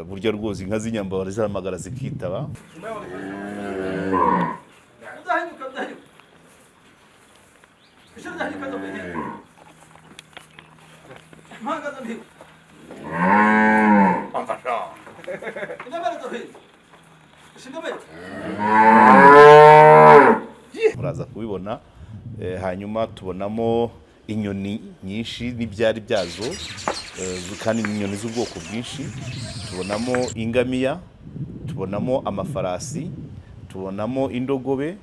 Burya rwose inka z'inyambo barazihamagara zikitaba. Muraza kubibona. Hanyuma tubonamo inyoni nyinshi n'ibyari byazo, kandi inyoni z'ubwoko bwinshi. Tubonamo ingamiya, tubonamo amafarasi, tubonamo indogobe,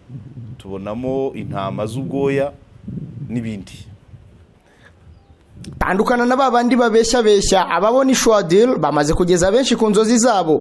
tubonamo intama z'ubwoya n'ibindi. Tandukana na ba bandi babeshyabeshya. Ababona ishwadil bamaze kugeza benshi ku nzozi zabo.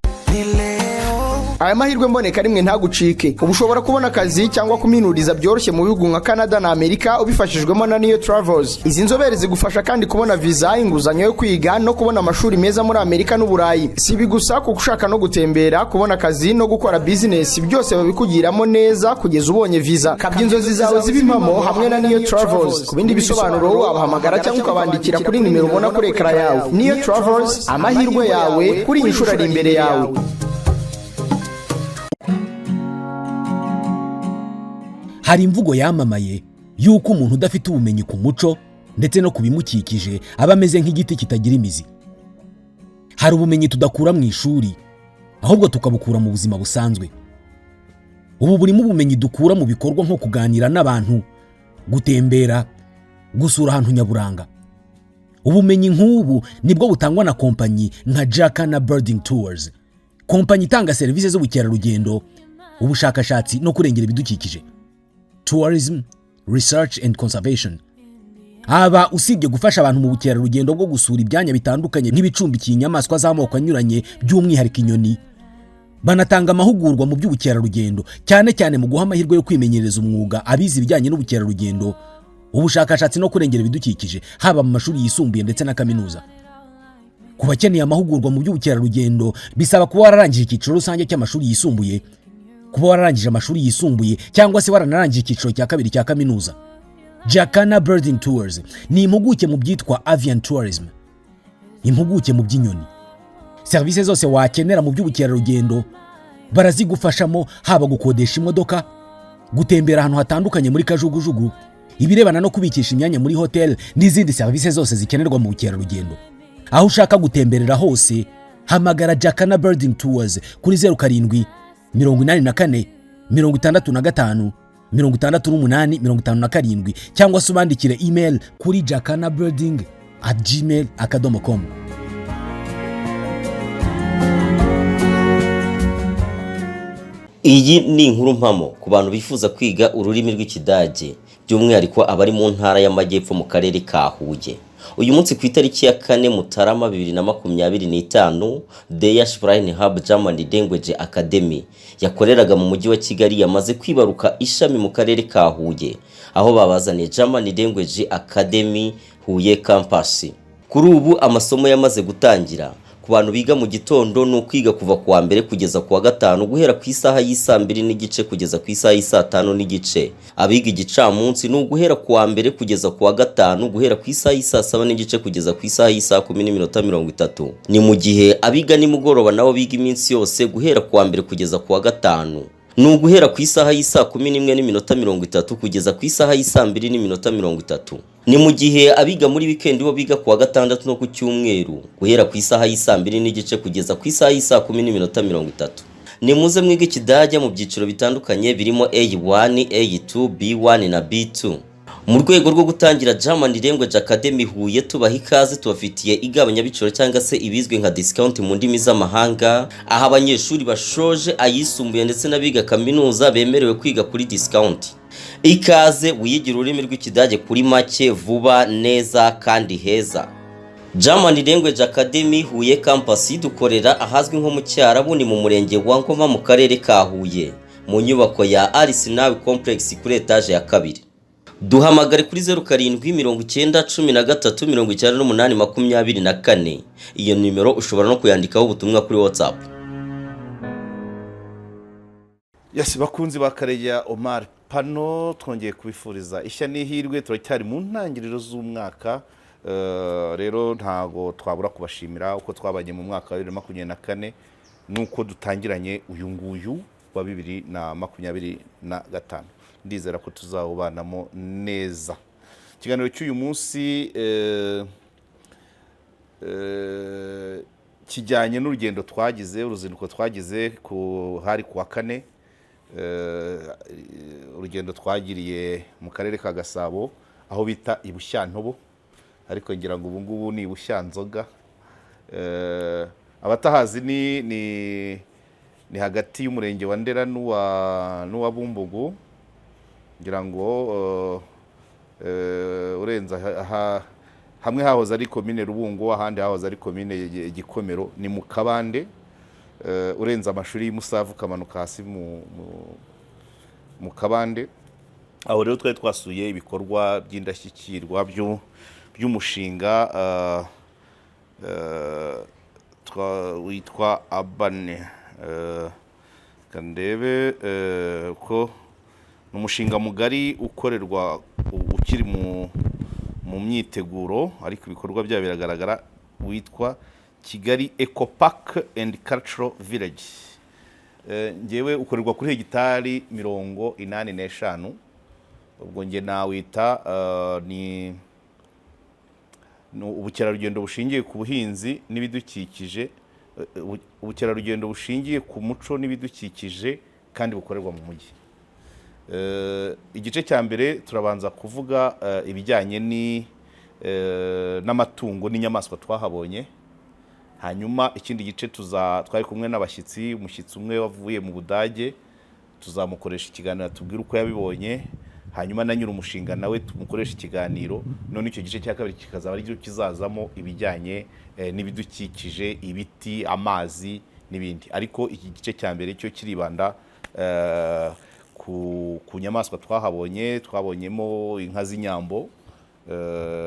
Aya mahirwe mboneka rimwe, ntagucike. Ubu ushobora kubona akazi cyangwa kuminuriza byoroshye mu bihugu nka Canada na Amerika ubifashijwemo na Niyo Travels. Izi nzobere zigufasha kandi kubona viza, inguzanyo yo kwiga no kubona amashuri meza muri Amerika n'Uburayi. Si ibi gusa, kuko ushaka no gutembera, kubona akazi no gukora bizinesi, byose babikugiramo neza kugeza ubonye viza. Kabya inzozi zawe zibe impamo hamwe na Niyo Travels. Ku bindi bisobanuro wabahamagara cyangwa ukabandikira kuri nimero ubona kuri ekara yawe. Niyo Travels, amahirwe yawe kuri iyi nshuro ari imbere yawe. Hari imvugo yamamaye y'uko umuntu udafite ubumenyi ku muco ndetse no ku bimukikije aba ameze nk'igiti kitagira imizi. Hari ubumenyi tudakura mu ishuri, ahubwo tukabukura mu buzima busanzwe. Ubu burimo ubumenyi dukura mu bikorwa nko kuganira n'abantu, gutembera, gusura ahantu nyaburanga. Ubumenyi nk'ubu nibwo butangwa na kompanyi nka Jacana Birding Tours, kompanyi itanga serivisi z'ubukerarugendo, ubushakashatsi no kurengera ibidukikije, tourism, research and conservation. Aba usibye gufasha abantu mu bukerarugendo bwo gusura ibyanya bitandukanye nk'ibicumbikiye inyamaswa z'amoko anyuranye, by'umwihariko inyoni, banatanga amahugurwa mu by'ubukerarugendo, cyane cyane mu guha amahirwe yo kwimenyereza umwuga abize ibijyanye n'ubukerarugendo, ubushakashatsi no kurengera ibidukikije, haba mu mashuri yisumbuye ndetse na kaminuza. Ku bakeneye amahugurwa mu by'ubukerarugendo, bisaba kuba wararangije icyiciro rusange cy'amashuri yisumbuye, kuba wararangije amashuri yisumbuye cyangwa se waranarangije icyiciro cya kabiri cya kaminuza. Jacana Birding Tours ni impuguke mu byitwa avian tourism, impuguke mu by'inyoni. Serivisi zose wakenera mu by'ubukerarugendo barazigufashamo, haba gukodesha imodoka, gutembera ahantu hatandukanye muri kajugujugu, ibirebana no kubikisha imyanya muri hoteli n'izindi serivisi zose zikenerwa mu bukerarugendo. Aho ushaka gutemberera hose, hamagara Jacana Birding Tours kuri 0784 65 68 57 cyangwa se ubandikire email kuri jacanabirding@gmail.com. Iyi ni inkuru mpamo ku bantu bifuza kwiga ururimi rw'Ikidage, by'umwihariko abari mu Ntara y'Amajyepfo mu Karere ka Huye. Uyu munsi ku itariki ya 4 Mutarama 2025, Deya Shrine Hub German Language Academy yakoreraga mu Mujyi wa Kigali yamaze kwibaruka ishami mu Karere ka Huye, aho babazaniye German Language Academy Huye Campus. Kuri ubu amasomo yamaze gutangira. Ku bantu biga mu gitondo, ni ukwiga kuva ku wa mbere kugeza ku wa gatanu, guhera ku isaha y'isaa 2 n'igice kugeza ku isaha y'isaa 5 n'igice. Abiga igicamunsi, ni uguhera ku wa mbere kugeza ku wa gatanu, guhera ku isaha y'isaa 7 n'igice kugeza ku isaha y'isaa 10 n'iminota 30. Ni mu gihe abiga nimugoroba nabo biga iminsi yose, guhera ku wa mbere kugeza ku wa gatanu, ni uguhera ku isaha y'isaa 11 n'iminota 30 kugeza ku isaha y'isaa 2 n'iminota 30. Ni mu gihe abiga muri wikendi bo biga ku wa gatandatu no ku cyumweru, guhera ku isaha y'isaa 2 n'igice kugeza ku isaha y'isaa 10 n'iminota 30. Ni muze mwige Ikidage mu byiciro bitandukanye birimo A1, A2, B1 na B2. Mu rwego rwo gutangira German Language Academy Huye, tubaha ikaze. Tubafitiye igabanyabiciro cyangwa se ibizwi nka discount mu ndimi z'amahanga, aho abanyeshuri bashoje ayisumbuye ndetse n'abiga kaminuza bemerewe kwiga kuri discount. Ikaze wiyigira ururimi rw'Ikidage kuri make, vuba, neza kandi heza. German Language Academy Huye Campus dukorera ahazwi nko mu Cyarabu, ni mu Murenge wa Ngoma, mu Karere ka Huye, mu nyubako ya Alice Nawe Complex, kuri etaje ya kabiri. Duhamagare kuri 0790139824. Iyo nimero ushobora no kuyandikaho ubutumwa kuri WhatsApp. Yes, bakunzi ba Karegeya Omar Pano, twongeye kubifuriza ishya n'ihirwe. Turacyari mu ntangiriro z'umwaka. Rero ntago twabura kubashimira uko twabanye mu mwaka wa 2024 nuko dutangiranye uyu nguyu wa 2025. Ndizera ko tuzawubanamo neza. Ikiganiro cy'uyu munsi kijyanye n'urugendo twagize, uruzinduko twagize ku hari ku wa kane, urugendo twagiriye mu karere ka Gasabo aho bita i Bushyantobo, ariko ngira ngo ubu ngubu ni i Bushyanzoga. Abatahazi ni hagati y'umurenge wa Ndera n'uwa Bumbogo, ngira ngo urenze hamwe hahoze ari komine Rubungo, ahandi hahoze ari komine Gikomero, ni mu Kabande, urenze amashuri y'Imusavu ukamanuka hasi mu Kabande. Aho rero twari twasuye ibikorwa by'indashyikirwa by'umushinga witwa Abane. Reka ndebe ko ni umushinga mugari ukorerwa ukiri mu myiteguro, ariko ibikorwa byayo biragaragara, witwa Kigali Eco Park and Cultural Village. Ngewe ukorerwa kuri hegitari 85. Ubwo nge nawita ni ubukerarugendo bushingiye ku buhinzi n'ibidukikije, ubukerarugendo bushingiye ku muco n'ibidukikije kandi bukorerwa mu mujyi. Igice cya mbere turabanza kuvuga ibijyanye n'amatungo n'inyamaswa twahabonye. Hanyuma ikindi gice tuza twari kumwe n'abashyitsi, umushyitsi umwe wavuye mu Budage, tuzamukoresha ikiganiro atubwire uko yabibonye, hanyuma na nyiri umushinga nawe tumukoresha ikiganiro. None icyo gice cya kabiri kikazaba aricyo kizazamo ibijyanye n'ibidukikije, ibiti, amazi n'ibindi. Ariko iki gice cya mbere cyo kiribanda ku nyamaswa twahabonye. Twabonyemo inka z'inyambo.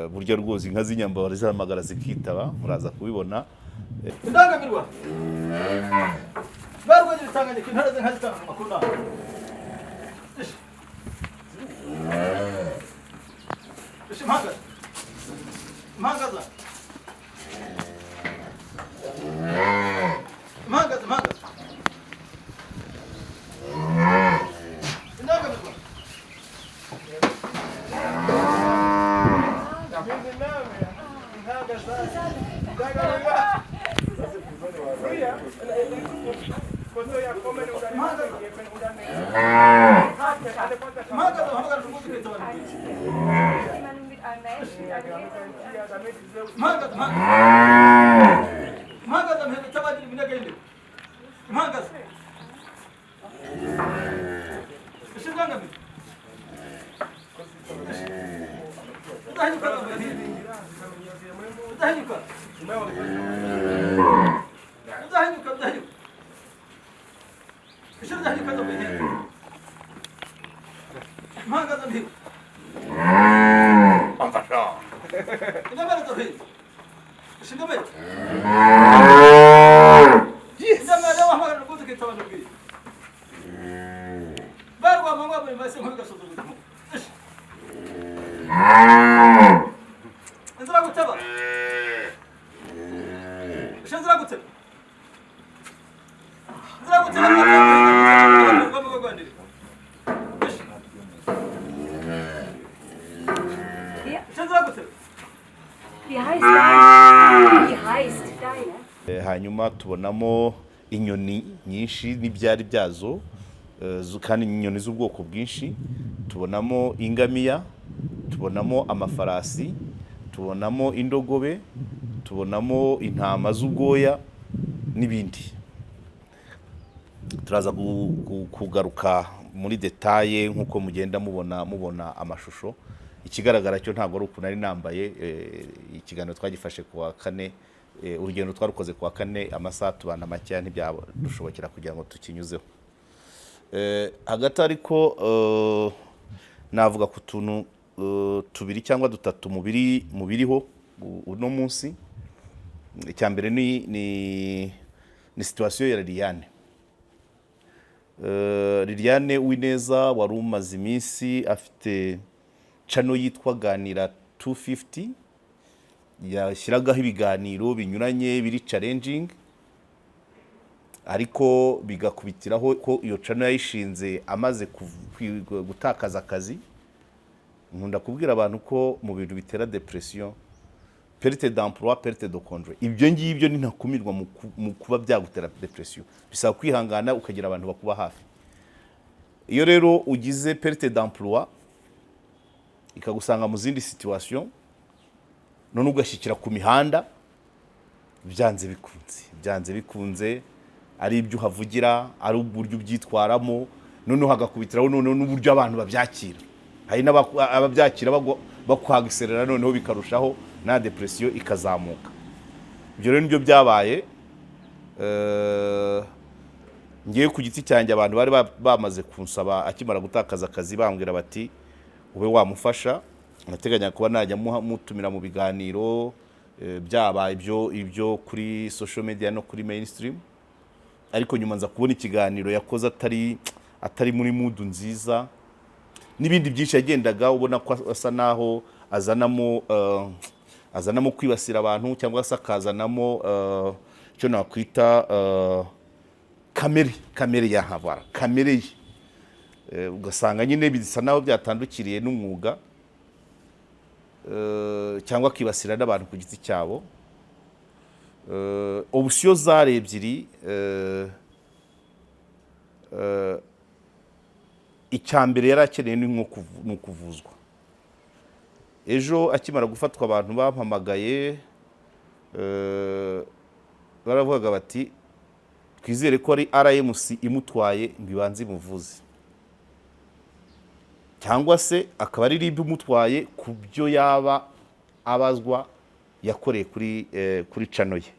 Burya rwose inka z'inyambo barazihamagara zikitaba, muraza kubibona. Indangamirwa barwanya ibitanganyika, intare z'inka zitanga amakuru nawe. Ishi impanga impangaza impangaza impangaza indangamirwa. Impagaza uhamagara umuzi kwitabana. Impagaza impagaza mpeza itabagira iminyaga y'indimo impagaza ishi indangamirwa udahinyuka udahinyuka udahinyuka udahinyuka ishi udahinyuka impagaza mpigo indomere zohiri ishi indomere indomere wahamagara umuzi kwitabana ubwiye barwamanywa buri mase nk'ubigasuzugura ishi inzira guteba ishi inzira guteba inzira guteba ishi inzira guteba. Wie heißt deine? Wie heißt deine? Hanyuma tubonamo inyoni nyinshi n'ibyari byazo, kandi inyoni z'ubwoko bwinshi. Tubonamo ingamiya, tubonamo amafarasi, tubonamo indogobe, tubonamo intama z'ubwoya n'ibindi. Turaza kugaruka muri détails nk'uko mugenda mubona amashusho. Ikigaragara cyo ntabwo ari ukuntu nari nambaye. Ikiganiro twagifashe ku wa kane, urugendo twarukoze ku wa kane, amasaha tubana makeya ntibyadushobokera kugira ngo tukinyuzeho. Hagati ariko navuga ku tuntu tubiri cyangwa dutatu mu biriho uno munsi. Icya mbere ni situation ya Liliane. Liliane Uwineza wari umaze iminsi afite channel yitwa Ganira 250. Yashyiragaho ibiganiro binyuranye biri challenging, ariko bigakubitiraho ko iyo channel yayishinze amaze gutakaza akazi. Nkunda kubwira abantu ko mu bintu bitera depression, perte d'emploi, perte de congé, ibyo ngibyo ni ntakumirwa mu kuba byagutera depression. Bisaba kwihangana, ukagira abantu bakuba hafi. Iyo rero ugize perte d'emploi ikagusanga mu zindi situation, none ugashyikira ku mihanda, byanze bikunze ari ibyo uhavugira, ari uburyo ubyitwaramo, noneho hagakubitiraho noneho n'uburyo abantu babyakira. Hari ababyakira bakwagiserera, noneho bikarushaho na depression ikazamuka. Ibyo rero nibyo byabaye. Ngewe ku giti cyanjye, abantu bari bamaze kunsaba akimara gutakaza akazi, bambwira bati ube wamufasha. Nateganya kuba najya mutumira mu biganiro, byaba ibyo kuri social media no kuri mainstream, ariko nyuma nza kubona ikiganiro yakoze atari muri mood nziza, n'ibindi byinshi yagendaga ubona ko asa naho azanamo kwibasira abantu, cyangwa se akazanamo icyo nakwita kamere ya habara, kamere ye. Ugasanga nyine bisa naho byatandukiriye n'umwuga, cyangwa akibasira n'abantu ku giti cyabo. Option zari ebyiri. Icya mbere yari akeneye ni nko ni ukuvuzwa. Ejo akimara gufatwa, abantu bampamagaye baravugaga bati twizere ko ari RMC imutwaye ngo ibanze imuvuze, cyangwa se akaba ari RIB imutwaye ku byo yaba abazwa yakoreye kuri channel ye.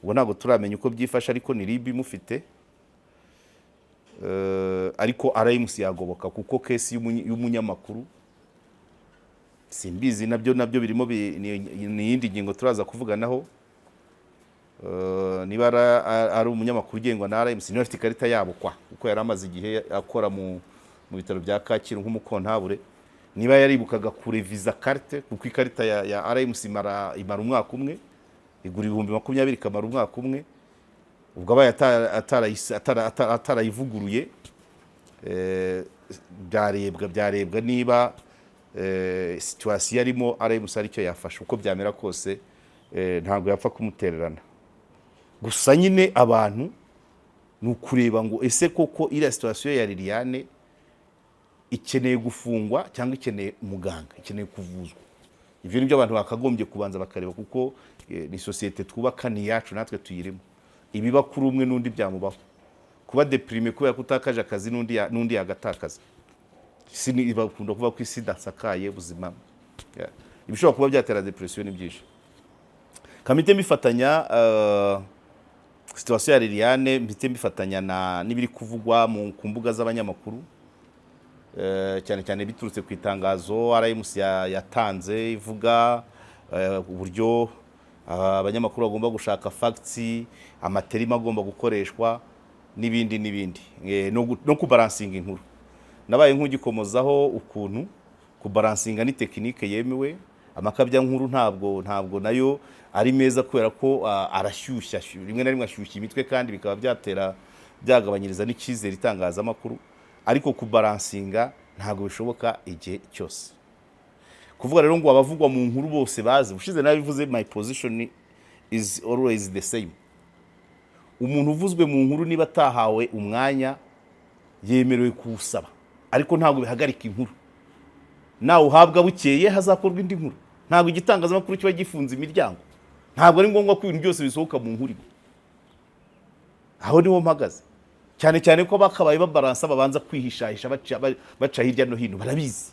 Ubwo ntabwo turamenya uko byifashe, ariko ni RIB imufite. Ariko RMC yagoboka, kuko case y'umunyamakuru simbizi, nabyo birimo ni iyindi ngingo turaza kuvuganaho. Niba ari umunyamakuru ugengwa na RMC, niba afite ikarita yabo kwa kuko yari amaze igihe akora mu bitaro bya Kacyiru nk'umukontabure, niba yaribukaga kureviza carte, kuko ikarita ya RMC imara umwaka umwe, igura 20,000, ikamara umwaka umwe. Ubwo abaye atarayivuguruye, byarebwa niba situation arimo RMC aricyo yafasha. Uko byamera kose, ntabwo yapfa kumutererana. Gusa nyine abantu ni ukureba ngo ese koko iriya situation ya Liliane ikeneye gufungwa cyangwa ikeneye muganga, ikeneye kuvuzwa? Ibyo ni byo abantu bakagombye kubanza bakareba, kuko ni sosiyete twubaka, ni iyacu, natwe tuyirimo. Ibiba kuri umwe n'undi byamubaho. Kuba déprimé kubera ko utakaje akazi, n'undi yagatakaza. Isi bakunda kuvuga ko isi idasakaye ubuzima. Yeah. Ibishobora kuba byatera depression ni byinshi. Kamite mbifatanya situation ya Liliane, mpite mbifatanya na n'ibiri kuvugwa ku mbuga z'abanyamakuru, cyane cyane biturutse ku itangazo RMC yatanze ivuga uburyo abanyamakuru bagomba gushaka facts, ama termes agomba gukoreshwa n'ibindi n'ibindi, no kubalancinga inkuru. Nabaye nk'ugikomozaho ukuntu kubalancinga ni technique yemewe. Amakabyankuru ntabwo nayo ari meza, kubera ko arashyushya, rimwe na rimwe ashyushya imitwe, kandi bikaba byatera byagabanyiriza n'icyizere itangazamakuru. Ariko kubalancinga ntabwo bishoboka igihe cyose. Kuvuga rero ngo abavugwa mu nkuru bose bazi, ushize nabivuze, my position is always the same: umuntu uvuzwe mu nkuru, niba atahawe umwanya, yemerewe kuwusaba, ariko ntabwo bihagarika inkuru. Nawe uhabwa, bukeye hazakorwa indi nkuru. Ntabwo igitangazamakuru kiba gifunze imiryango. Ntabwo ari ngombwa ko ibintu byose bisohoka mu nkuru imwe. Aho niho mpagaze, cyane cyane ko bakabaye babalança, babanza kwihishahisha, baca hirya no hino. Barabizi,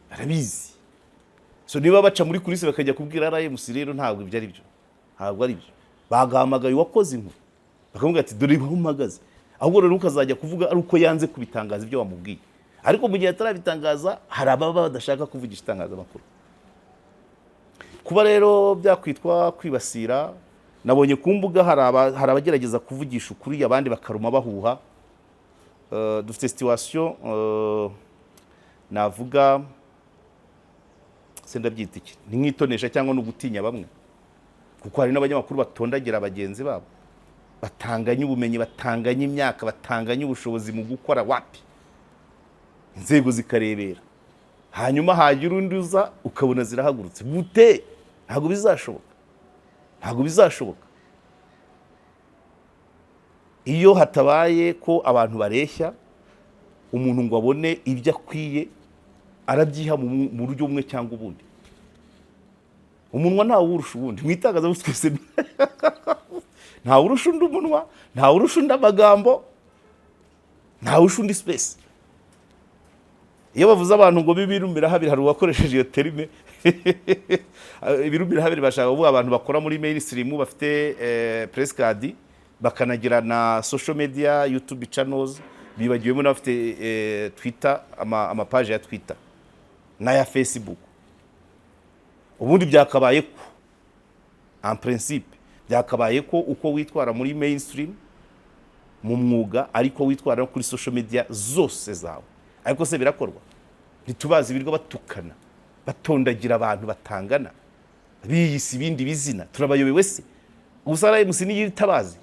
barabizi. So niba baca muri coulisses bakajya kubwira RMC rero, ntabwo ibyo ari byo, ntabwo ari byo. Bagahamagaye uwakoze inkuru, bakamubwira ati dore aho mpagaze. Ahubwo rero ukazajya kuvuga ari uko yanze kubitangaza ibyo wamubwiye. Ariko mu gihe atarabitangaza, hari ababa badashaka kuvugisha itangazamakuru. Kuba rero byakwitwa kwibasira, nabonye ku mbuga hari abagerageza kuvugisha ukuri, abandi bakaruma bahuha. Dufite situation, navuga se ndabyita iki, ni nk'itonesha cyangwa ni ugutinya bamwe. Kuko hari n'abanyamakuru batondagira bagenzi babo, batanganya ubumenyi, batanganya imyaka, batanganya ubushobozi mu gukora, wapi, inzego zikarebera, hanyuma hagira undi uza ukabona zirahagurutse. Gute? Ntabwo bizashoboka, ntabwo bizashoboka. Iyo hatabaye ko abantu bareshya, umuntu ngo abone ibyo akwiye, arabyiha mu buryo bumwe cyangwa ubundi. Umunwa ntawurusha uwundi mu itangazamakuru, twese ntawurusha undi umunwa, ntawurusha undi amagambo, ntawurusha undi space. Iyo bavuze abantu ngo b'ibirumira habiri, hari uwakoresheje iyo terme ibirumira habiri, bashaka kuvuga abantu bakora muri mainstream, bafite press card, bakanagira na social media, YouTube channels, bibagiwemo n'abafite Twitter, amapaje ya Twitter n'aya Facebook. Ubundi byakabaye ko, en principe, byakabaye ko uko witwara muri mainstream mu mwuga ariko witwara no kuri social media zose zawe. Ariko se birakorwa? Ntitubazi birirwa batukana, batondagira abantu batangana, biyise ibindi bizina? Turabayobewe se? Gusa RMC niyo itabazi.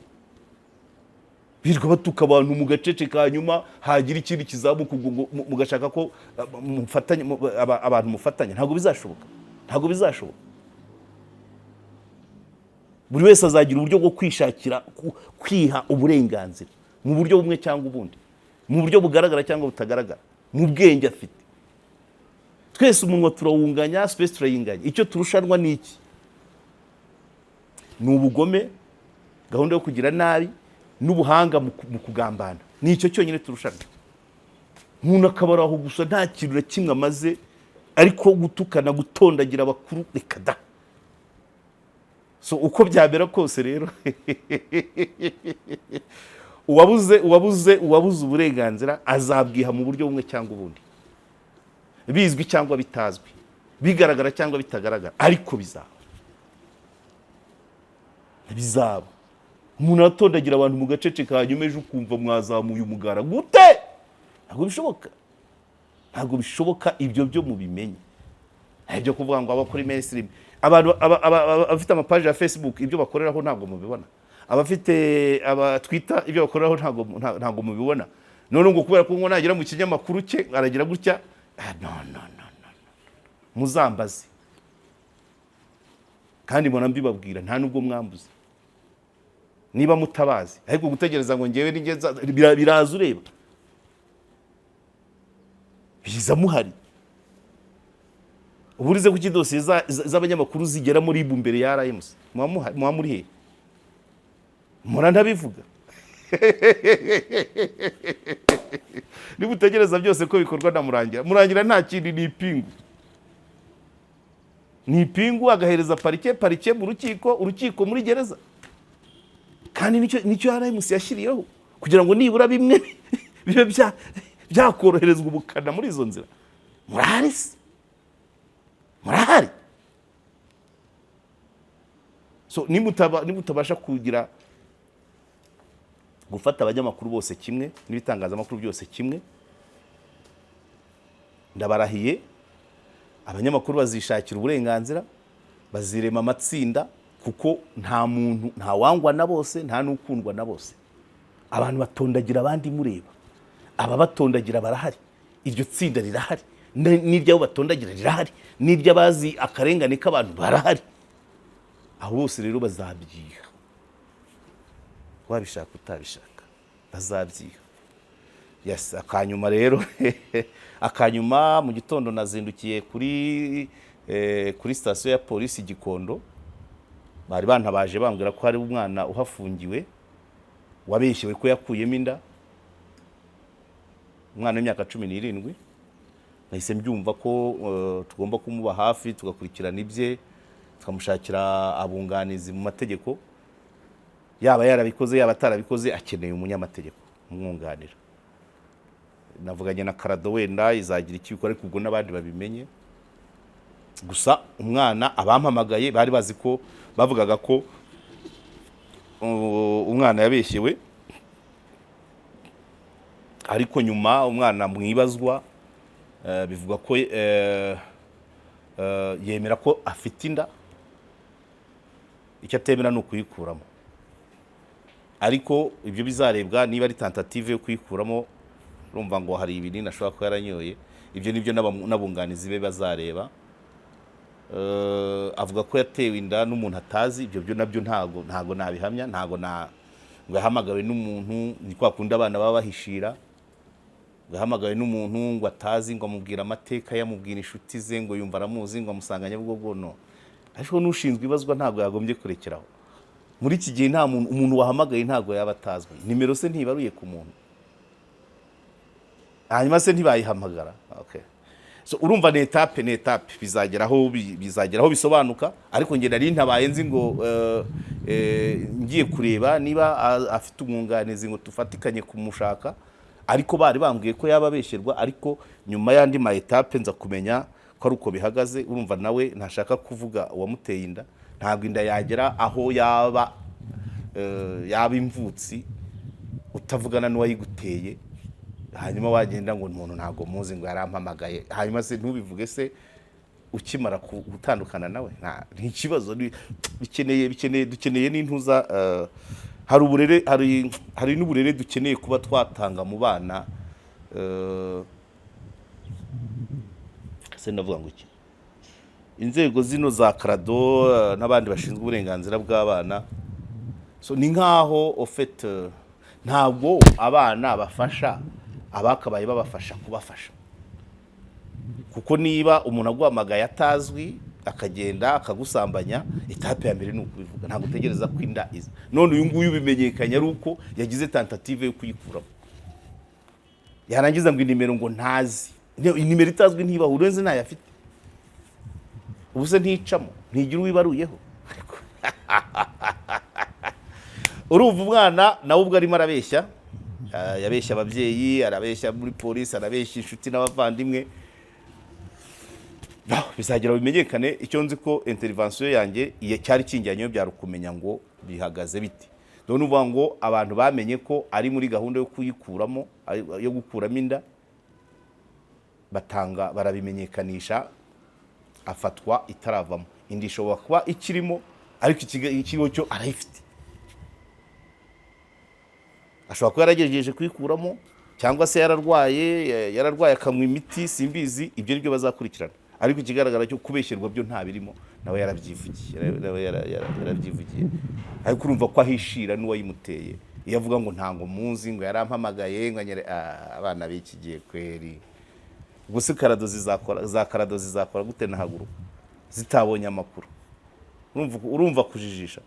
Birirwa batuka abantu mu gacece, ka nyuma hagira ikindi kizamuka, ubwo ngo mugashaka ko mufatanya, abantu mufatanya. Ntabwo bizashoboka, ntabwo bizashoboka. Buri wese azagira uburyo bwo kwishakira kwiha uburenganzira mu buryo bumwe cyangwa ubundi, mu buryo bugaragara cyangwa butagaragara, mu bwenge afite. Twese umunwa turawunganya, space turayinganya. Icyo turushanwa ni iki? Ni ubugome, gahunda yo kugira nabi n'ubuhanga mu kugambana. Ni icyo cyonyine turushanwa. Umuntu akaba ari aho gusa, nta kintu na kimwe amaze, ariko gutukana, gutondagira abakuru, reka da. So uko byamera kose rero, uwabuze uburenganzira azabwiha mu buryo bumwe cyangwa ubundi, bizwi cyangwa bitazwi, bigaragara cyangwa bitagaragara, ariko bizaba, bizaba. Umuntu aratondagira abantu mu gacece, hanyuma ejo ukumva mwazamuye umugara. Gute? Ntabwo bishoboka, ntabwo bishoboka. Ibyo byo mubimenye. Nta ibyo kuvuga ngo aba kuri mainstream, abantu abafite amapaji ya Facebook, ibyo bakoreraho ntabwo mubibona, abafite aba Twitter, ibyo bakoreraho ntabwo mubibona. None ngo kubera ko ngo nagera mu kinyamakuru cye aragira gutya? Ah, no, no, no, no, no. Muzambaze. Kandi mbona mbibabwira, nta nubwo mwambuze niba mutabazi. Ariko gutegereza ngo ngewe nigeza biraza ureba, biza muhari. Uburize kuki dosiye z'abanyamakuru zigera muri ibu mbere ya RMC? Muba muri he? Mpora ntabivuga. Niba utegereza byose ko bikorwa na Murangira, Murangira nta kindi, ni ipingu, ni ipingu, agahereza parike, parike mu rukiko, urukiko muri gereza. Kandi nicyo RMC yashyiriyeho, kugira ngo nibura bimwe bibe byakoroherezwa ubukana muri izo nzira. Murahari se? Murahari? So nimutabasha kugira gufata abanyamakuru bose kimwe n'ibitangazamakuru byose kimwe, ndabarahiye, abanyamakuru bazishakira uburenganzira, bazirema amatsinda, kuko nta muntu, nta wangwa na bose, nta n'ukundwa na bose. Abantu batondagira abandi mureba, ababatondagira barahari, iryo tsinda rirahari, n'iry'abo batondagira rirahari, n'iry'abazi akarengane k'abantu barahari. Abo bose rero bazabyiha, wabishaka utabishaka, bazabyiha. Yes. Akanyuma rero, akanyuma, mu gitondo nazindukiye kuri sitasiyo ya polisi Gikondo. Bari bantabaje bambwira ko hari umwana uhafungiwe wabeshyewe ko yakuyemo inda, umwana w'imyaka 17. Nahise mbyumva ko tugomba kumuba hafi, tugakurikirana ibye, tukamushakira abunganizi mu mategeko. Yaba yarabikoze, yaba atarabikoze, akeneye umunyamategeko umwunganira. Navuganye na Karado, wenda izagira icyo ikora, ariko ubwo n'abandi babimenye. Gusa umwana, abampamagaye bari bazi ko bavugaga ko umwana yabeshyewe, ariko nyuma umwana mwibazwa bivuga ko yemera ko afite inda. Icyo atemera ni ukuyikuramo, ariko ibyo bizarebwa niba ari tentative yo kuyikuramo. Urumva ngo hari ibinini ashobora kuba yaranyoye, ibyo nibyo n'abunganizi be bazareba. Avuga ko yatewe inda n'umuntu atazi. Ibyo byo nabyo ntago nabihamya, ntago na ngo yahamagawe n'umuntu. Ni kwa kundi abana baba bahishira, ngo yahamagawe n'umuntu ngo atazi, ngo amubwira amateka, yamubwira inshuti ze, ngo yumva aramuzi, ngo amusanga Nyabugogo. No ariko n'ushinzwe ibazwa ntabwo yagombye kurekeraho. Muri iki gihe nta muntu, umuntu wahamagaye ntabwo yaba atazwi. Nimero se ntibaruye ku muntu? Hanyuma se ntibayihamagara? Okay. So urumva ni étape, ni étape, bizageraho bisobanuka. Ariko njye nari ntabaye nzi ngo ngiye kureba niba afite umwunganizi ngo tufatikanye kumushaka, ariko bari bambwiye ko yaba abeshyerwa. Ariko nyuma y'andi ma étapes nza kumenya ko ari uko bihagaze. Urumva nawe ntashaka kuvuga uwamuteye inda. Ntabwo inda yagera aho yaba imvutsi utavugana n'uwayiguteye, hanyuma wagenda ngo umuntu ntabwo muzi, ngo yarampamagaye, hanyuma se ntubivuge se ukimara gutandukana nawe? Ni ikibazo, bikeneye dukeneye n'intuza. Hari uburere, hari n'uburere dukeneye kuba twatanga mu bana. Se ndavuga ngo iki? Inzego zino za CLADHO n'abandi bashinzwe uburenganzira bw'abana, so ni nkaho au fait ntabwo abana bafasha abakabaye babafasha kubafasha, kuko niba umuntu aguhamagaye atazwi akagenda akagusambanya, étape ya mbere ni ukubivuga, ntabwo utegereza ko inda iza. None uyu nguyu bimenyekanye ari uko yagize tentative yo kuyikuramo, yarangiza ngo inimero ngo ntazi. Inimero itazwi ntibaho, urenze ntayo afite. Ubu se nticamo, ntigira uwibaruyeho? Urumva umwana nawe ubwo arimo arabeshya. Yabeshya ababyeyi, arabeshya muri polisi, arabeshya inshuti n'abavandimwe. Bizagera bimenyekane. Icyo nzi ko intervention yanjye iyo cyari kinjyanyeyo byari ukumenya ngo bihagaze bite. Dore uvuga ngo abantu bamenye ko ari muri gahunda yo kuyikuramo, yo gukuramo inda, batanga barabimenyekanisha, afatwa itaravamo. Inda ishobora kuba ikirimo, ariko ikiriho cyo arayifite. Ashobora kuba yaragerageje kuyikuramo, cyangwa se yararwaye akanywa imiti, simbizi. Ibyo nibyo bazakurikirana. Ariko ikigaragara cyo kubeshyerwa byo nta birimo, nawe yarabyivugiye, nawe yarabyivugiye. Ariko urumva ko ahishira n'uwayimuteye iyo avuga ngo ntango muzi, ngo yarampamagaye, ngo anyere. Abana b'iki gihe kweri! Ubwo se CLADHO zizakora, za CLADHO zizakora gute nahaguruka zitabonye amakuru? Urumva kujijisha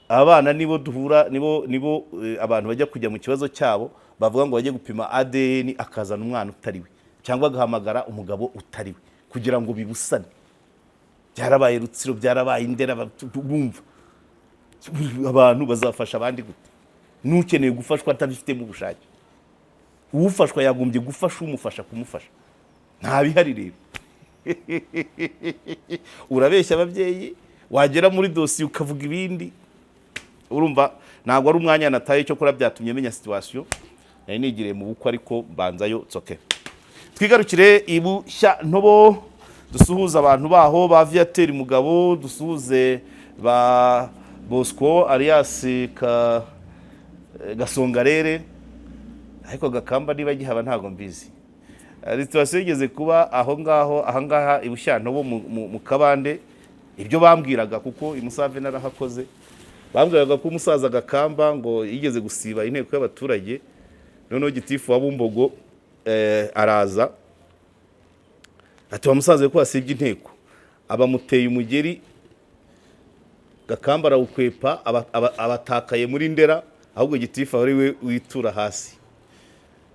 abana nibo duhura, nibo abantu bajya kujya mu kibazo cyabo, bavuga ngo bajye gupima ADN, akazana umwana utari we cyangwa agahamagara umugabo utari we kugira ngo bibusane. Byarabaye Rutsiro, byarabaye Indera. Bumva abantu bazafasha abandi gute n'ukeneye gufashwa atabifitemo ubushake? Ufashwa yagombye gufasha umufasha kumufasha. Nta bihari rero. Urabeshya ababyeyi, wagera muri dosiye ukavuga ibindi. Urumva ntabwo ari umwanya nataye, cyo kora byatumye menya situation. Nari nigiriye mu bukwe ariko mbanzayo tsoke. Twigarukire ibushya ntobo, dusuhuze abantu baho ba Viateur Mugabo, dusuhuze ba Bosco alias ka Gasongarere. Ariko Gakamba niba gihaba ntabwo mbizi. Situation yigeze kuba aho ngaho, aha ngaha i Bushyantabo mu kabande. Ibyo bambwiraga, kuko i Musave narahakoze, bambwiraga ko umusaza Gakamba ngo yigeze gusiba inteko y'abaturage, noneho gitifu wa Bumbogo araza ati: "Wa musaza we, ko wasibye inteko?" Abamuteye umugeri, Gakamba arawukwepa, abatakaye muri Ndera, ahubwo gitifu aba ari we witura hasi.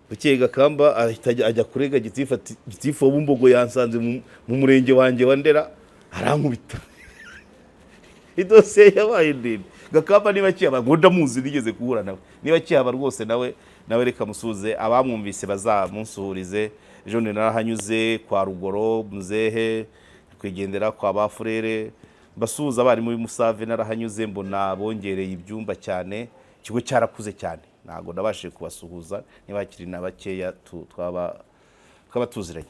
Bukeye Gakamba ahita ajya kurega gitifu, ati: "Gitifu wa Bumbogo yansanze mu murenge wanjye wa Ndera arankubita." Idosiye yabaye ndende. Gakamba niba akihaba, ngo ndamuzi, nigeze guhura nawe, niba akihaba rwose nawe reka musuhuze, abamwumvise bazamunsuhurize. Ejo bundi narahanyuze kwa Rugoro muzehe kwigendera kwa Bafurere, mbasuhuza. Abarimu b'i Musave narahanyuze, mbona bongereye ibyumba cyane, ikigo cyarakuze cyane. Ntabwo nabashije kubasuhuza, niba hakiri na bakeya twaba tuziranye.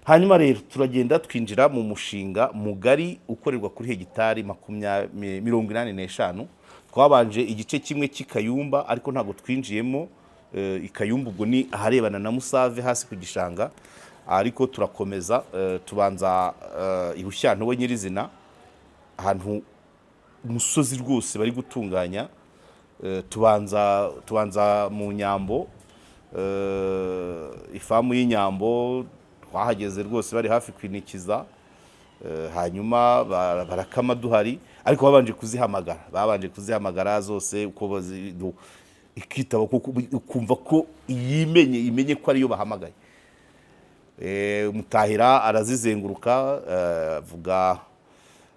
Hanyuma rero turagenda twinjira mu mushinga mugari ukorerwa kuri hegitari 85. Twabanje igice kimwe cy'Ikayumba, ariko ntabwo twinjiyemo. Ikayumba ubwo ni aharebana na Musave hasi ku gishanga, ariko turakomeza, tubanza i Bushyantwe nyirizina, ahantu umusozi rwose bari gutunganya. Tubanza mu Nyambo, ifamu y'Inyambo. Twahageze rwose bari hafi kwinikiza, hanyuma barakama duhari, ariko babanje kuzihamagara zose uko ikitaba, kuko ukumva ko yimenye, imenye ko ariyo bahamagaye. Mutahira arazizenguruka, avuga,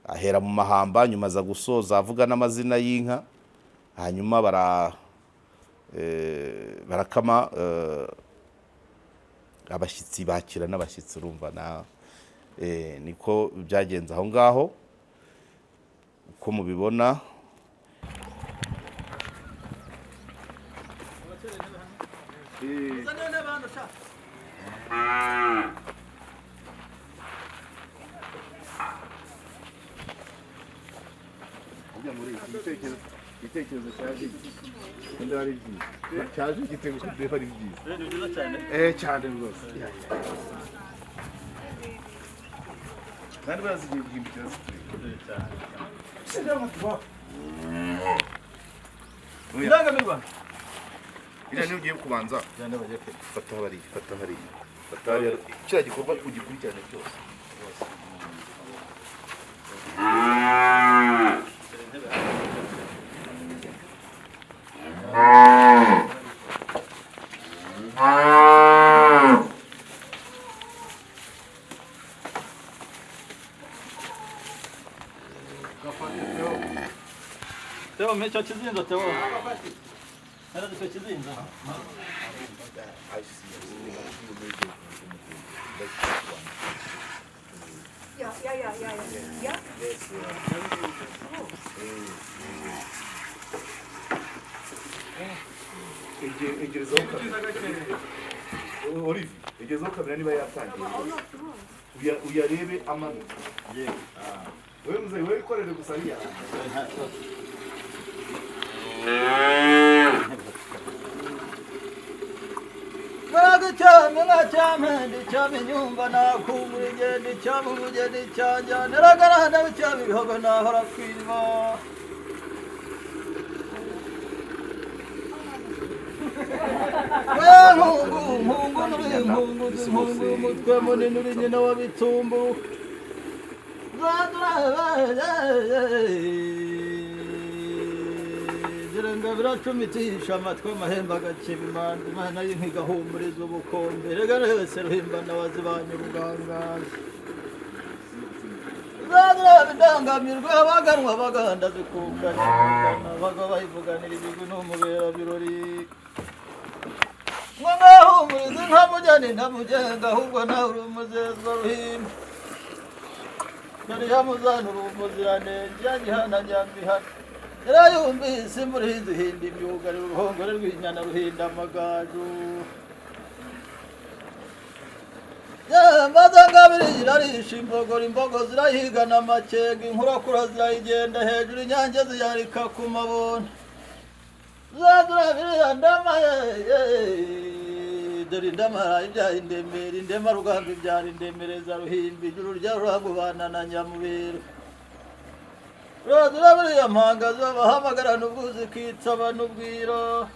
ahera mu mahamba, nyuma aza gusoza avuga n'amazina y'inka. Hanyuma barakama, abashyitsi bakira n'abashyitsi. Urumva na niko byagenze aho ngaho uko mubibona. Uzane intebe hano sha. Igitekerezo cyaje gite? Ari byiza, cyaje gite kuko ari byiza? Ni byiza cyane. Cyane rwose, kandi barazigiye guhindukira zitureba. Indangamirwa. Iriya niyo ugiye kubanza. Fata hariya, fata hariya, fata hariya. Kiriya gikorwa ugikurikirane cyose. Teo, mpa icyo kizinzo Teo. Hera icyo kizinzo. Ja. Ja? Egerezaho kamera, Olivier, egerezaho kamera niba yatangiye rwose. Uyarebe amanuka. Wowe muzehe, wowe ikorere gusa ariya. Muraga cyane nka cyamende cyame nyumva nakumbura ingendo icyama umugeni cyanjyana naragarana cyama ibihogo nahora kwima. We nkungu nkungu nuri nkungu nkungu umutwe munini uri nyina wa bitumbu. Zirenga biracumitisha amatwi amahembe agakeba imanda imana y'inka igahumuriza ubukombe rega wese ruhimbana wazibanye urugangazi. Zaduraba indangamirwa abaganwa baganda zikungana baga bayivuganira ibigwi n'umubera birori ngo ngahumuriza inka mugeni ntamugenga, ahubwo nawe uri umuzezwa ruhimbi. Dore yamuzanura umuziranenge ya gihana nyambihana yarayumvise imvura ihinze ihinda imyugariro uruhongore rw'inyana ruhinda amagaju. Maze ngabiri irarisha imbogoro, imbogo zirahigana amakenga, inkurakura zirayigenda hejuru, inyange ziyarika ku mabona. Zadurabiriya ndama, dore indamara ibyaye indemera, indema rugamba ibyara indemereza ruhimbi, ijuru rya rurangubana na nyamubera. Radurabiriya mpanga z'abahamagarana ubwuzu ikitsaba n'ubwira.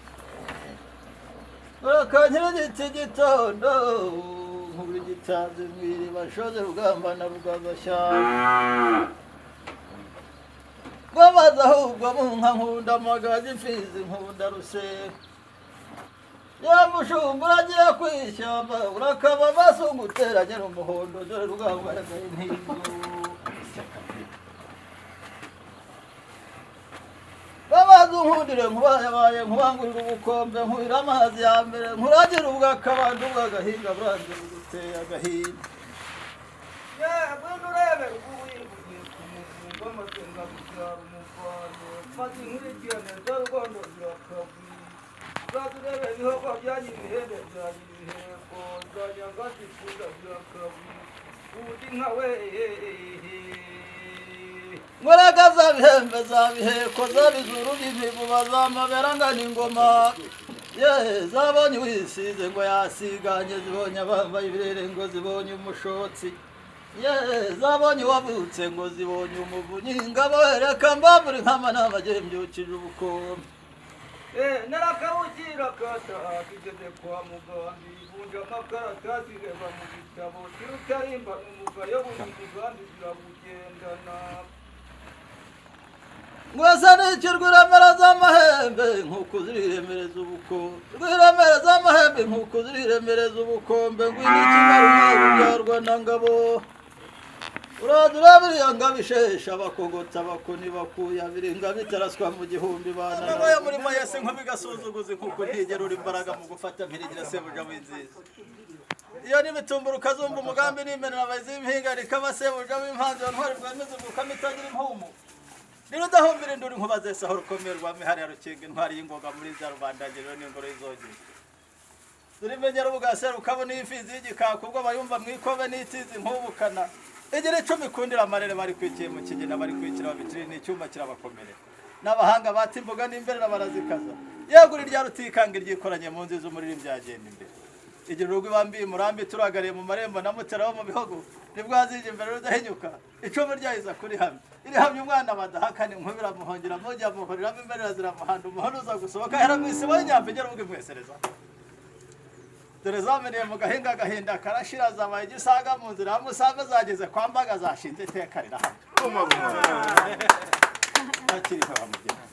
Urakanyira igiti gitondo nkubura igitanzi mwiriba shoze rugamba na rugabashyamba. Rwamaze ahubwo mu nka nkunda amagazi imfizi nkunda rusera. Yamushumba uragiye kwishyamba urakaba amasungu uteranye umuhondo, dore rugamba yagaye intizo. Babaze unkundire nkubayabaye nkubangurira ubukombe nkuhira amazi ya mbere nkuragira ubwakabandi ubw'agahinga buranze buguteye agahinda. Yemwe nurebe ubuhinguye ku muvumba amasenga kubyara umuvano maze inkurikirane za Rwanda zirakagwira. Uzaze urebe ibihogo bya Nyiribihembe bya Nyiribiheko, za Nyangazi-kunda bya Kabuye, undi nka we. Ngorega za bihembe za biheko, za bizuru by'imivuba, za mabera angana ingoma. Ye zabonye uwisize ngo yasiganye, zibonye abambaye ibirere ngo zibonye umushotsi. Ye zabonye uwavutse ngo zibonye umuvunyi. Ingabo reka mbambure nkama n'amagembyukije ubukombe. Narakabukira kataha kigeze kwa mugambi, vunja amakaratasi reba mu bitabo, kirutarimba n'umugayo buri migambi zirabugendana. Ngwasa n'icyo rwiremera z'amahembe nkuko ziriremereza ubukombe, rwiremera z'amahembe nkuko ziriremereza ubukombe. Ngwino ikimarume rubyarwa na ngabo, uraza urabiriya ngabo ishesha abakogota abakoni bakuya biringa bitaraswa mu gihumbi bana. Nabaye murimo yese nkubi gasuzuguzi kuko ntigera uri imbaraga mu gufata mpirigira sebuja w'inziza. Iyo n'imitumba ukazumva umugambi n'imenera abayizi b'impinga rikaba sebuja w'impanzi wa ntwari rwemeza umukamo itagira impumu. Nirudahumbira induru inkuba zese aho rukomeye rwa mihari ya Rukinga, intwari y'ingoga muri za rubandagiriro n'ingoro y'izogeye. Zirimenyera ubugase rukabona imfizi y'igikaka ubwo bayumva mu ikobe n'itizi nk'ubukana. Igira icumi ikundira amarere bari kwikiye mu kigina, bari kwikira babitiri n'icyuma kirabakomerera. N'abahanga bata imbuga n'imberera barazikaza. Yegura irya rutikanga iryikoranye mu nziza umuririmbyi yagenda imbere. Igira urugo ibambiye umurambi turagariye mu marembo na mutera wo mu bihogo, nibwo azije imbere rudahinyuka. Icumu ryayiza kuri hamwe irihamye umwana badahakana, inkuba iramuhongira mujya muhuriramo imberera ziramuhanda, umuhono uza gusohoka ahera mu isibo y'inyambo igera ubwo imwesereza. Dore zameneye mu gahinga agahinda karashira, zabaye igisaga mu nzira ya Musave, zageze kwa Mbaga zashinze iteka rirahamye. Akiri nka bamugena.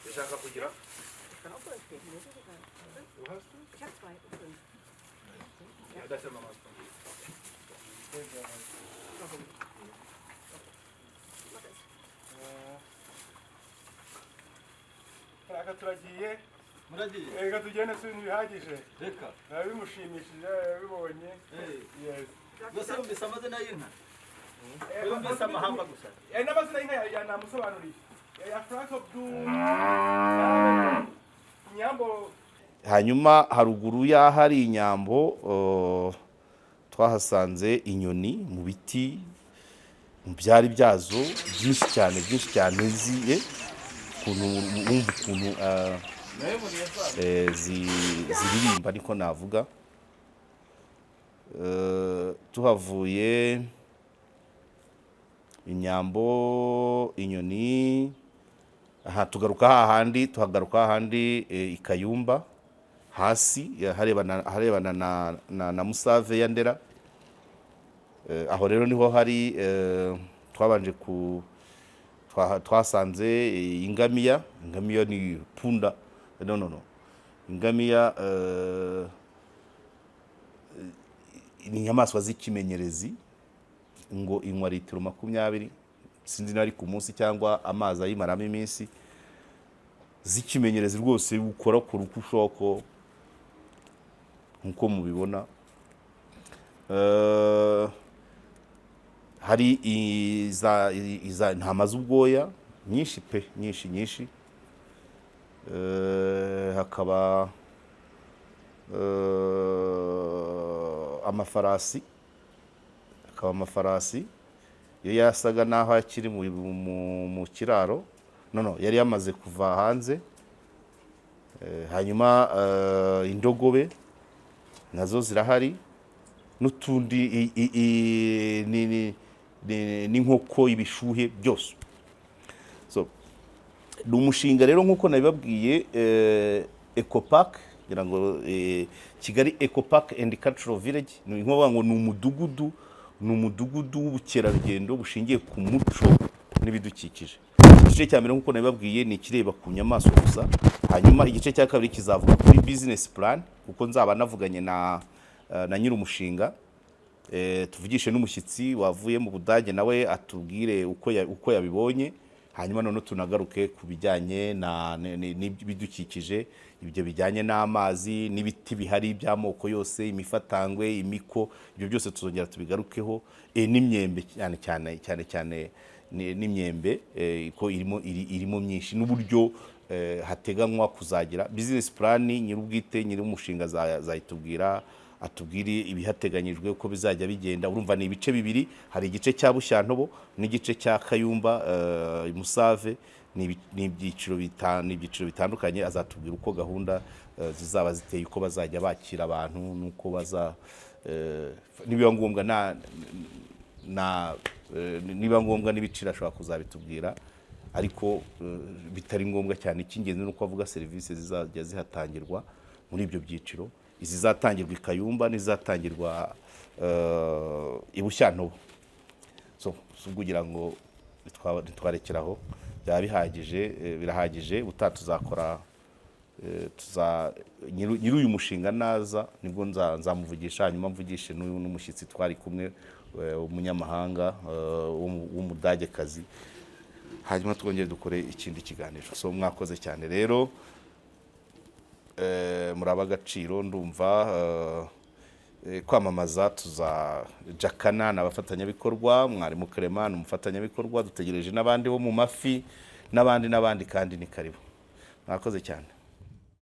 Ich habe auch 2000. Ich kann auch durchgehen, mir ist das egal. Ich habe 2 und 5. Warum? Mach es. Reka turagiye. Muragiye? Reka tugende, si ibintu bihagije. Reka. Biba bimushimishije yabibonye. Yes. Mbese wumvise amazina y'inka? Wumvise amahamba gusa? N'amazina y'inka namusobanuriye. Ya Frank Abdul Nyambo. Hanyuma haruguru y'ahari inyambo twahasanze inyoni mu biti, mu byari byazo byinshi cyane, byinshi cyane, ziye ukuntu wumva ukuntu ziririmba niko navuga. Tuhavuye inyambo, inyoni, aha tugaruka hahandi, tuhagaruka hahandi i Kayumba hasi harebana na Musave ya Ndera. Aho rero niho hari twabanje ku twasanze ingamiya. Ingamiya ni punda, no no no, ingamiya ni inyamaswa z'ikimenyerezi, ngo inywa litiro 20, sinzi niba ari ku munsi cyangwa amazi ayimaramo iminsi. Z'ikimenyerezi rwose, ukora ku uko ushoko nkuko mubibona. Hari iza intama z'ubwoya nyinshi pe, nyinshi nyinshi. Hakaba amafarasi, hakaba amafarasi iyo yasaga naho akiri mu kiraro, no no, yari yamaze kuva hanze. Hanyuma indogobe nazo zirahari, n'utundi n'inkoko, ibishuhe byose. So ni umushinga rero nk'uko nabibabwiye. Eco Park, ngira ngo Kigali Eco Park and Cultural Village, ni nko ngo ni umudugudu w'ubukerarugendo bushingiye ku muco n'ibidukikije. Igice cya mbere, nk'uko nabibabwiye, ni ikireba ku nyamaswa gusa. Hanyuma igice cya kabiri kizavuga kuri business plan, kuko nzaba navuganye na nyir'umushinga, tuvugishe n'umushyitsi wavuye mu Budage, nawe atubwire uko yabibonye. Hanyuma noneho tunagaruke ku bijyanye n'ibidukikije, ibyo bijyanye n'amazi n'ibiti bihari by'amoko yose, imifatangwe, imiko, ibyo byose tuzongera tubigarukeho, n'imyembe cyane cyane cyane cyane n'imyembe, ko irimo myinshi, n'uburyo hateganywa kuzagira business plan. Nyir'ubwite, nyir'umushinga azayitubwira, atubwire ibihateganyijwe, uko bizajya bigenda. Urumva ni ibice bibiri: hari igice cya Bushyantobo n'igice cya Kayumba, Musave. Ni ibyiciro bitandukanye. Azatubwira uko gahunda zizaba ziteye, uko bazajya bakira abantu, n'uko baza nibiba ngombwa na niba ngombwa n'ibiciro ashobora kuzabitubwira, ariko bitari ngombwa cyane. Icy'ingenzi ni uko avuga serivisi zizajya zihatangirwa muri ibyo byiciro, izizatangirwa i Kayumba n'izizatangirwa i Bushyantobo. So si kugira ngo ntitwarekeraho, byaba bihagije, birahagije. Ubutaha tuzakora nyiri uyu mushinga naza, nibwo nzamuvugisha, hanyuma mvugishe n'uyu n'umushyitsi twari kumwe, umunyamahanga, w'umudagekazi, hanyuma twongere dukore ikindi kiganiro. So mwakoze cyane rero, muri ab'agaciro. Ndumva kwamamaza tuza jakana ni abafatanyabikorwa, mwarimu Clement ni umufatanyabikorwa, dutegereje n'abandi bo mu mafi n'abandi n'abandi, kandi ni karibu. Mwakoze cyane.